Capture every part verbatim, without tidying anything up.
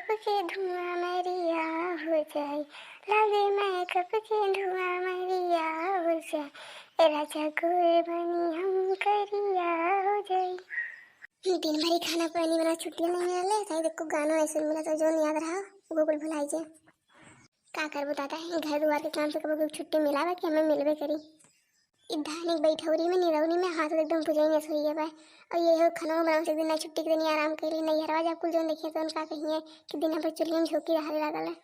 के धुआं मरिया हो जाई, लागे मेकअप के धुआं मरिया हो जाई, ए राजा गोर बनी हम करिया हो जाई। दिन भरी खाना पानी बना छुट्टी नहीं मिलले, शायद एको गाना नहीं सुन मिला तो जौन याद रहा वो कुल भुलाई जाए। का करबो दादा, घर दुआर के काम से कबो छुट्टी मिलावा कि हमें मिलबे करी। ई धान एक बैठौरी में, निरौनी में हाथ एकदम पुजाई नस होइए बा। और ये हो खाना बनाओ से एक दिन ना छुट्टी के दिन आराम कर ली, नहीं हरवा जा कुल जौन देखिए तो उनका कहिए कि दिन भर चूल्हे में झोंकी रहा लागल है।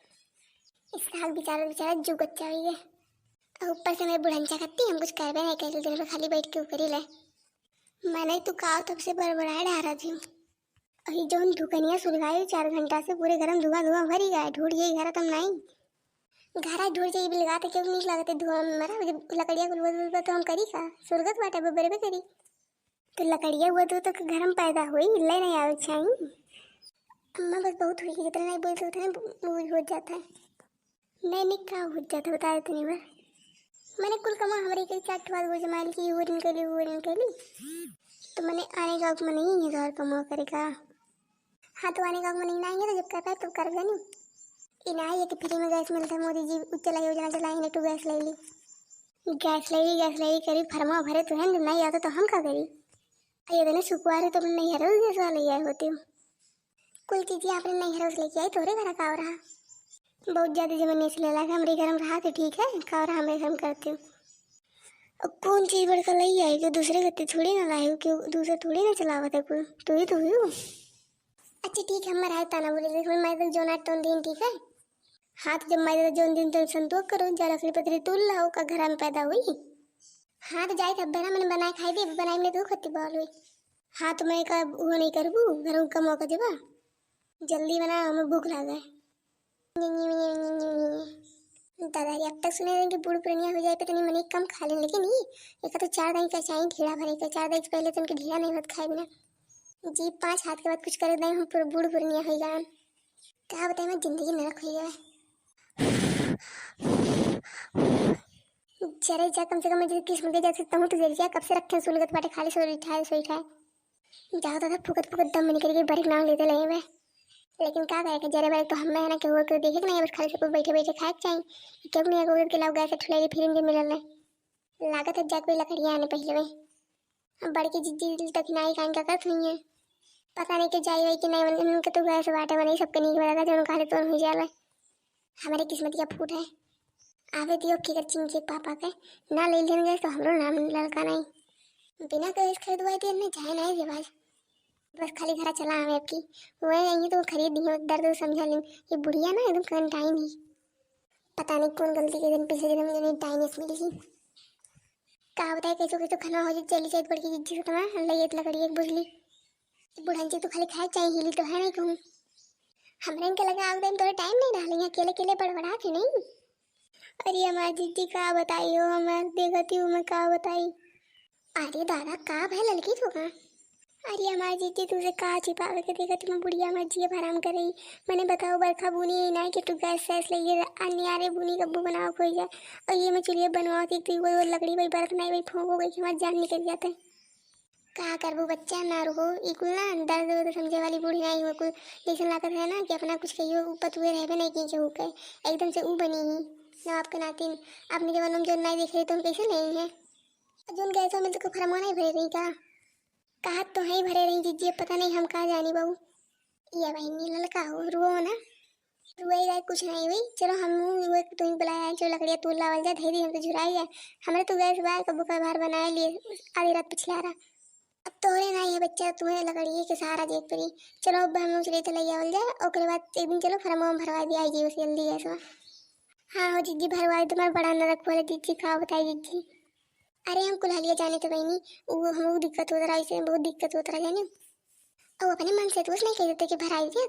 इस साल बेचारा बेचारा जुगत चाहिए। और ऊपर से मेरे बुढ़ंचा खत्ती हम कुछ करबे नहीं कर, दिन भर खाली बैठ के ऊ करी ले। मने तू का तब से बड़बड़ाए डारा थी। अही जौन धुकनिया सुलगाई चार घंटा से पूरे घर में धुआं धुआं भरी गए, ढूंढ यही घर तम नहीं। घरा ढूंढ जाई बिलगा तो क्यों नीक लागत है धुआं में मरा, जब लकड़िया कुल बदल तो हम करी का, सुलगत बाटे बबरबे करी। तो लकड़िया हुआ तो, तो घर में पैदा हुई, ले नहीं आवे चाहिए। अम्मा बस बहुत हुई, जितना नहीं बोलते उतना बूझ हो जाता है। नहीं नहीं, का हो जाता बता देते नहीं बा। मैंने कुल कमा हमारे के चार ठो आदमी जमाइल की, वो दिन के लिए, वो दिन के लिए। तो मैंने आने का मन नहीं है घर कमा करे का। हाँ, तो आने का मन नहीं ना है, तो जब कर पाए तब कर जानी। ई ना है कि फ्री में गैस मिलता है, मोदी जी उज्ज्वला योजना चलाई, ने टू गैस ले ली। गैस ले ली, गैस ले ली करी, फरमा भरे तो है, नहीं आता तो हम का करी? अरे इतने सुकुआर है तो अपने नहीं हरो गैस वाले आए होते हो। कुल चीजें आपने नहीं हरो से लेके आई, तोरे घर का हो रहा? बहुत ज्यादा जमीन से लेला के हमरे घर में रहा तो ठीक है, का हो रहा हमरे घर में करते हो? अब कौन चीज बड़का लई आई कि दूसरे गति थोड़ी ना लाए हो, कि दूसरे थोड़ी ना चलावत है कोई, तू ही तो हुई हो। अच्छा ठीक है, हम मराए ताना बोले, देख मैं तो जोना टोन दिन ठीक है। हाँ तो जब मैं तो जोन दिन तो संतोष करो, जा लकड़ी पतरी तोड़ लाओ, का घर में पैदा हुई। हाँ तो जाए तब बना, मैंने बनाए खाई दे, बनाए में तू खत्ती बॉल हुई। हाँ तो मैं का वो नहीं करबू, घर का मौका देबा, जल्दी बना, हमें भूख लागे। दादा रे, अब तक सुने रहे कि बूढ़ पुरनिया हो जाए पे तनी मनी कम खा लें, लेकिन ये एक तो चार दाई का चाहिए ढीला भरे का, चार दाई से पहले तो उनके ढीला नहीं होत खाए बिना। जी पाँच हाथ के बाद कुछ करे दाई हम पूरा बूढ़ पुरनिया हो जाए। का बताए मैं जिंदगी नरक हो गया। जरे जा कम से कम मैं किस्मत के जा सकता हूँ तो जरे जा कब से रखे सुलगत बाटे खाली सोई ठाए सोई ठाए। जाओ दादा, फुकत फुकत दम निकल गई, बड़ी नाम लेते लगे बे। लेकिन का करे के, जरे बरे तो हम है ना, केहू केहू देखे के नहीं, बस खाली सबको बैठे बैठे खाए के चाहिए। केहू नहीं, अगर के लाओ गैस ठुलाई, फिर इनके मिलल नहीं। लागत है जाके कोई लकड़ियाँ आने पहले में। अब बड़की जिज्जी दखिनाई कान का करत हुई है। पता नहीं के जाई हुई कि नहीं, उन-, उनके तो गैस बाटे, मने सबके नीक बता था, जो उनका हाले तो हो जाला। हमारे किस्मत का फूट है। आवे दियो फिकर चिंचे पापा के, ना ले लेन गए तो हमरो नाम ललका नहीं। बिना गैस खरीदवाई दिए नहीं जाए नहीं रिवाज। बस खाली घरा चला आवे आपकी, वह यहीं तो खरीद दियो, दर्द समझा लेन। ये बुढ़िया ना एकदम कंटाइन ही। पता नहीं कौन गलती के दिन पिछले जन्म में डाइनेस मिली थी। का बताए कैसे कैसे खाना हो जाए, चली जाए बड़की जिज्जी से तुम्हारा, ले ये लकड़ी एक बुझली। बुढ़न जी तो खाली खाए चाहिए, हिली तो है नहीं कहूँ। हमरे इनके लगा आग दिन तोरे टाइम नहीं डाले, यहाँ अकेले अकेले बड़बड़ा थे नहीं। अरे हमार जिज्जी का बताई हो, हमार देखती हूँ मैं का बताई। अरे दादा का भय ललकी तो का? अरे हमार जिज्जी तुझे का छिपावे के देखती मैं बुढ़िया हमार जिए हराम कर रही। मैंने बताओ बरखा बुनी है ना कि तू गैस सैस ले ये अन्यारे बुनी कब्बू बनाओ खोई जाए। और ये मैं चुलिया बनवा के एक तो वो लकड़ी भाई बरत नहीं भाई फोंक हो गई कि हमार जान निकल जाता है। का करबू बच्चा, ना रहो, ई कुल ना दर्द वर्द समझे वाली बूढ़ी नाई हो कुल। जैसन लागत है ना कि अपना कुछ कहियो ऊ पतुए रहबे नहीं की केहू के, एकदम से ऊ बनी ही ना आपके नातिन। अपने जमाना में जो नहीं देखे तो हम कैसे नहीं है। जोन गैसों में तो फरमा नहीं भरे रही का? कहत तो है भरे रही जिज्जी, पता नहीं हम का जानी बाबू। या बहिनी ललका हो, रुओ ना। रुआई गाय कुछ नहीं हुई। चलो हम वो तुम बुलाया है, जो लकड़िया तोड़ लावल जाए, धीरे हम तो झुराई जाए। हमरे तो गैस बाय कबो का भार बनाए लिए आधी रात पिछला रहा। अब तोहरे ना ये बच्चा, तुम्हें लकड़िए के सहारा देख पड़ी। चलो अब हम चले तो ले आवल जाए, ओकरे बाद एक दिन चलो फरमवा में भरवा दिया आएगी बस जल्दी गैस में। हाँ हो जिज्जी, भरवाई तुम्हारा बड़ा नरक वाला जिज्जी, का बताई जिज्जी। अरे हम कुल्हालिया जाने तो बहनी, वो हम दिक्कत होता रहा, इसे बहुत दिक्कत होता रहा जाने। अब अपने मन से तो नहीं कह देते कि भराई दे।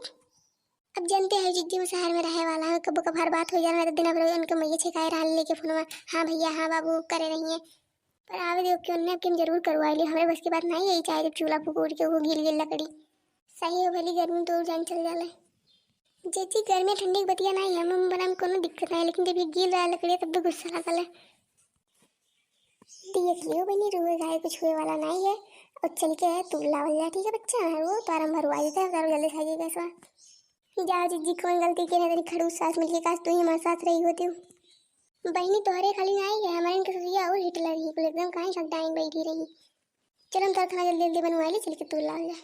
अब जानते हैं जिज्जी, मैं शहर में रहे वाला है, कबो कभार बात हो जाना तो दिन भर उनके मैया छिकाए रहा लेके फोनवा, हाँ भैया, हाँ बाबू, करे रही है। पर आवे दो क्यों नहीं, अब कि हम जरूर करवा लियो, हमारे बस की बात नहीं, यही चाहे जब चूल्हा फूक उड़ के वो गील गील लकड़ी। सही हो भली गर्मी तो जान चल जाला। जिज्जी गर्मी ठंडी के बतिया नहीं है, हम बना में कोनो दिक्कत नहीं, लेकिन जब ये गील रहा लकड़ी तब भी गुस्सा लागल है। देख लियो बहनी, रुए गाय कुछ हुए वाला नहीं है। और चल के है तू लावल जा, ठीक है बच्चा, वो तो आराम भरवा देता है, जल्दी से आइए गैस। जा जीजी, कौन गलती के ना तेरी खड़ूस सास मिलके, काश तू ही हमारे साथ रही होती। बहिनी, तोहरे खाली ना आई है, हमारे इनके ससुरिया और हिटलर ही कुल एकदम काहे झगड़ाइन बैठी रही। चलो हम तोहर खाना जल्दी जल्दी बनवाई ले, चल के तू लाओ जा।